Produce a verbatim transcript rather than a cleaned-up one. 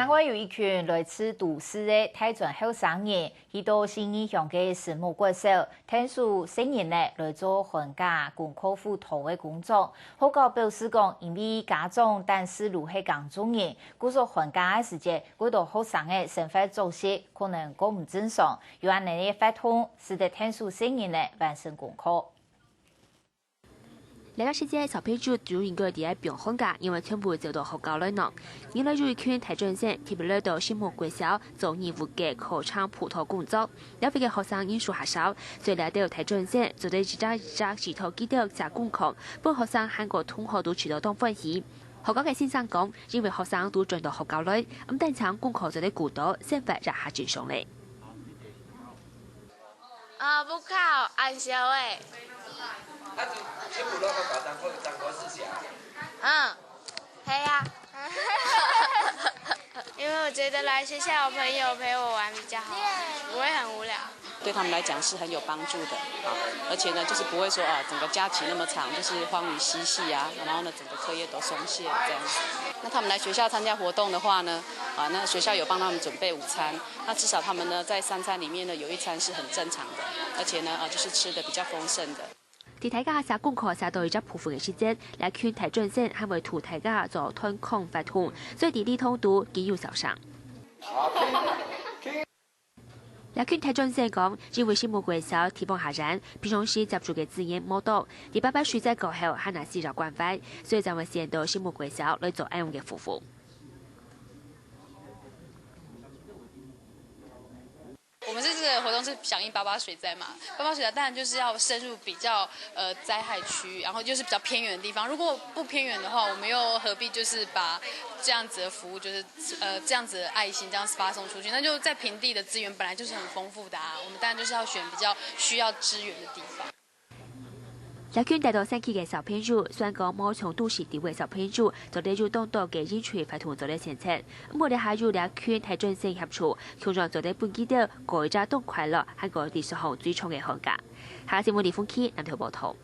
另外有一群來自都市个大專後生人，去到信義鄉个神木國小，𢯭手細人仔來做寒假功課輔導个工作。學校表示講，因為家長單係留係工作人，故所寒假个時節，過多學生个生活作息可能過毋正常，有恁樣个活動，使得𢯭手細人仔完成功課。 這个時節，小朋友就應該在該放寒假，因為全部走到學校來呢。原來有一群大專生特別來到神木國小做義務个課程輔導工作。這位个學生人數較少，所以這兜大專生做得一隻一隻指導佢兜寫功課，分學生還過同學都試著當歡喜。學校个先生講，因為學生都轉到學校來，毋單淨功課做得顧到，生活也較正常咧。 啊，不考，恁少欸。啊，就全部都要把上課上課是寫。嗯，係啊。因為我覺得來學校有朋友陪我玩比較好，不會很無聊。對他們來講是很有幫助的啊，而且呢，就是不會說啊，整個假期那麼長，就是荒於嬉戲啊，然後呢，整個課業都鬆懈了這樣子。那他們來學校參加活動的話呢，啊，那學校有幫他們準備午餐，那至少他們呢，在三餐裡面呢，有一餐是很正常的，而且呢，啊，就是吃得比較豐盛的。在大家寫功課寫到一隻部分个時節，這群大專生還會同大家做團康活動，所以在禮堂肚極有笑聲。這群大專生講，因為神木國小地方較遠，平常時接觸个資源無多，在八八水災過後還係需要關懷，所以正會選到神木國小來做恁樣个服務。 我們是這個活動是響應八八水災嘛，八八水災當然就是要深入比較呃災害區域，然後就是比較偏遠的地方。如果不偏遠的話，我們又何必就是把這樣子的服務，就是呃這樣子的愛心這樣子發送出去？那就在平地的資源本來就是很豐富的啊，我們當然就是要選比較需要支援的地方。 這群得到升級个小朋友，雖然講無像都市地位小朋友做得有當多个興趣活動做得選擇，毋過這下有這群大專生協助，共樣做得分佢兜過一隻當快樂，還過在學校最長个寒假。客家新聞李鳳琪南投報導。